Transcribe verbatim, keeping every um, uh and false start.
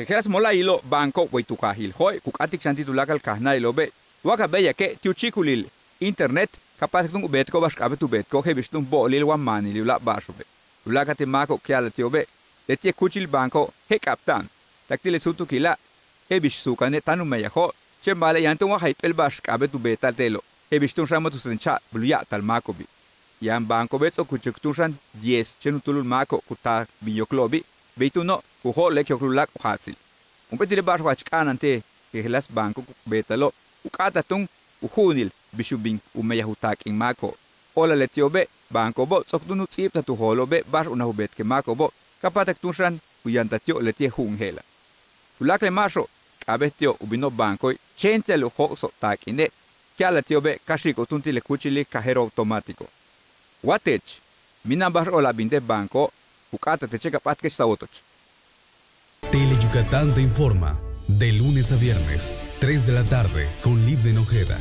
Jejeláas mola'ayilo'ob banco way tu kaajil jo'e' ku k'áatik xan ti' tuláakal kajnáalilo'obe' wa ka béeyak ti' u chíikulil internet ka páatak túun u beetiko'ob ba'ax k'a'abéet u beetiko'ob je'el bix túun bo'olil wa maanil u láak' ba'axo'obe'. Tuláakal ti' máako'ob ku ya'ala'al ti'obe' leti'e' kúuchil banco je' k'a'abta'an tak ti' le súutukila' je'el bix suukane' táan u meyajo'ob, chéen ba'ale' yaan túun wa jayp'éel ba'ax k'a'abéet u beeta'al te'elo' je'el bix túun xan ma' tu seen cha'abal u ya'abtal máako'obi'. Yaan bancobe' ts'o'ok u chuk túun xan diez chéen u túulul máako'ob ku taal bin yokolo'obi', bey túuno' ku jo'ol le k yookol u láak' u jaatsil. Jump'éel ti' le ba'ax wa jach k'a'ana'an ti' le jejeláas banco ku beeta'alo' ku k'áataj túun u ju'unil bix u bin u meyaj u taak'in máako'ob. O'olal leti'obe' bancobo' ts'o'ok túun u ts'íibtaj tu joolo'obe' ba'ax unaj u beetik le máako'obo' ka páatak túun xan u yantal ti'ob leti'e' ju'un je'ela'. Tuláakal le máaxo'ob k'a'abéet ti'ob u bino'ob bancoe' chéen ti'al u jóok'so'ob taak'ine' ku ya'ala'al ti'obe' ka xi'iko'ob túun ti' le kúuchilil cajero automático. Wa teech mina'an ba'ax o'olal a bin te' bancoo' ku k'áataj teche' ka p'áatkech ta wotoch. Tele Yucatán te informa de lunes a viernes, tres de la tarde, con Livden Ojeda.